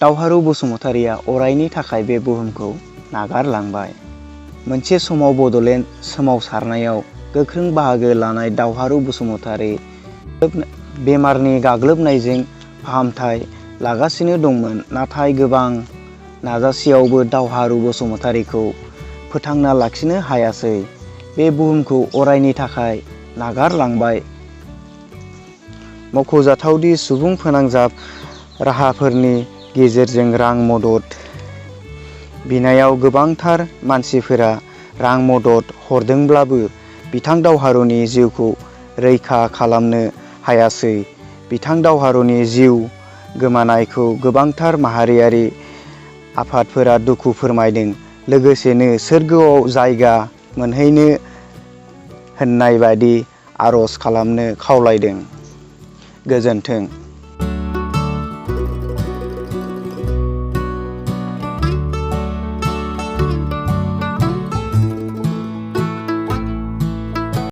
दावहारु बसुमतारीया अरायनि थाखाय बे बुहुमखौ नागारलांबाय। मोनसे समाव बड'लेण्ड सोमावसारनायाव गोख्रों बाहागो लानाय दावहारु बसुमतारी बेमारनि गाग्लोबनायजों फाहामथाय लागासिनो दंमोन। नाथाय गोबां नाजासेयावबो दावहारु बसुमतारीखौ फोथांना लाखिनो हायासै। बे बुहुमखौ अरायनि थाखाय नागारलांबाय। मख'जाथावदि सुबुं फोनांजाब राहाफोरनि गेजेरजों रां मदद बिनायाव गोबांथार मानसिफोरा रां मदद हरदोंब्लाबो बिथां दावहारुनि जिउखौ रैखा खालामनो हायासै। बिथां दावहारुनि जिउ गोमानायखौ गोबांथार माहारियारि आफादफोरा दुखु फोरमायदों, लोगोसेनो सोरगोआव जायगा मोनहैनो होननाय बायदि आरज खालामनो खावलायदों। गोजोन्थों।